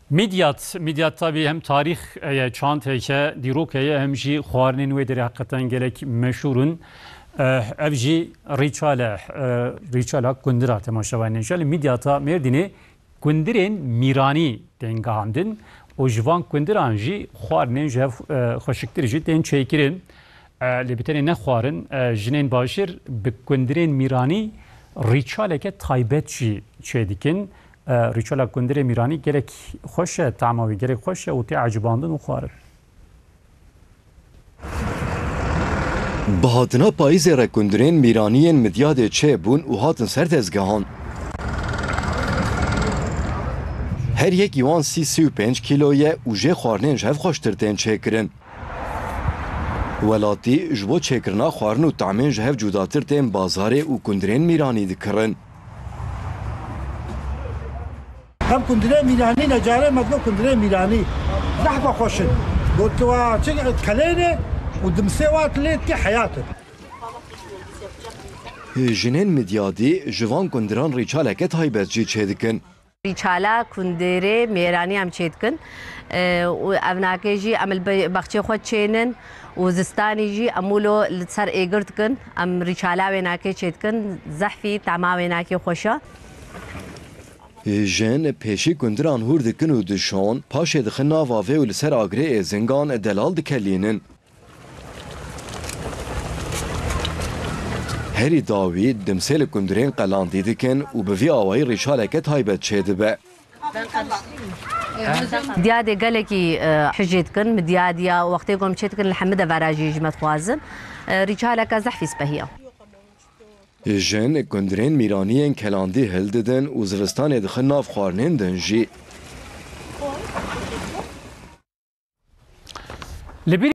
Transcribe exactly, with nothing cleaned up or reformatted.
Midyat, Midyat tabî hem tarîx heye, çand heye, dîrok heye, hem jî xwarinên wê derê heqeten gelek meşhûr in. Eh, ev jî rîçal e, eh, rîçala kundira temaşevanên jî. Li Midyata Mêrdînê kundirên mîranî tên gihandin û ji van kundiran jî xwarinên ji hev, eh, xweşiktir jî tên çêkirin. E, lê bi tenê ne xwarin, e, jinên bajêr bi kundirên mîranî rîçaleke taybet jî çêdikin. E, rîçala kundirê mîranî gelek xweş e, tama wî gelek xweş e û tê ecibandin û xwarin. Bi hatina payîzê re kundirên mîranî yên Midyadê çêbûn û hatin ser tezgehan. Her yekî wan sî, sî û pênc kîlo ye û jê xwarinên ji hev xweştir tên çêkirin. Welatî ji bo çêkirina xwarin û tamên ji hev cudatir tên bazarê û kundirên mîranî dikirin. Hem kundirê mîranî, necarê me digo kundirê mîranî. Zehfa xweş in. Gotiwa çi kelêne û dimsê wa tilê ti heyat in. Jinên Midyadî ji van kundiran rîçaleke taybet jî çêdikin. Rîçala kundirê mêranî em çêdikin. E, û ev nake jî em li be-, baxçê xwe çênin û zistanî jî em wilo li ser êgir dikin. Em rîçala wê nake çêdikin. Zehfî tema wê nake xweş e. Jin pêşî kundiran hûr dikin û dişon, paşê dixin nav avê û li ser agirê êzingan delal dikelînin. Herî dawî dimsê li kundirên qelandî dikin û bi vî awayî rîçaleke taybet çêdibe. Midyadê gelekî, e, hijê dikin. Midyadiya wextê ku em çê dikin li hemî devera jî ji me dixwazin. E, rîçaleke zehfî spehiya. Jin kundirên mîraniyên kelandî hildidin û zivistanê dixin nav xwarinên din jî. Li bîr